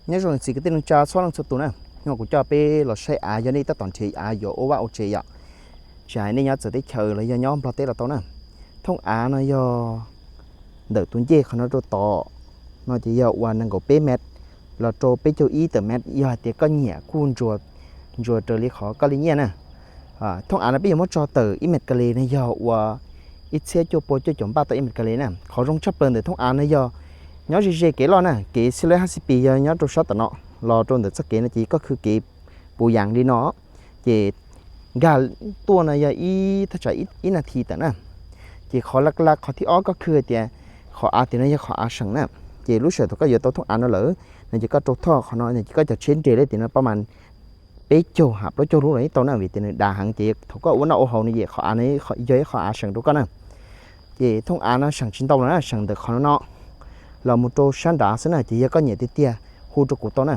Nyob zoo niam txiv kwv tij neej tsa txhua leej txhua tus na, hnub no kuv coj peb los saib av, yog nej tab tom nrhiav av yuav ua vaj ua tsev yom, tsis hais nej nyob txawv teb chaws los yog nyob Nplog teb los tau na. Thooj av no yog ntawm tus ncej qhov no rau tom no ces yog uas nees nkaum peb mev los rau peb caug ib tawm mev, yog hais tias koj nyiam kuj ntsuas raws li qhov koj li nyiaj na. Thooj av no peb yuav muab tso tawm ib mev kas lis no yog uas ib txhiab cuaj pua cuaj caum npaj tau ib mev kas lis na. Qhov zoo tshaj plaws ntawm thooj av no yog nyob ze ze kev loj na, kev xib leb hab xib pis yog nyob rau sab tom no los rau ntawm txoj kev no ces koj khwv kev puv yas li no, ces nkag tuaj no yog ib thaj tsam ib nas this tawm na. Ces qhov la la qhov thib ob koj khwv tias qhov av tias no yog qhov av seem na. Ces lub sij hawm thaum koj yuav tau thooj av no lawm no ces koj rau thoj qhov no ces koj cov tsheb nres li tias no pab mas peb caug ham plaub caug lub los yeej tau na, vim tias nws dav heev ces thaum koj ua noj ua haus no ces qhov av no yog ib qhov av seem rau koj na. Ces thooj av no seem tsis ntau los na, seem ntawm qhov no no los mus rau sab nrad xwb na, ces yog koj nyiam tiag tiag hu rau kuv tau na.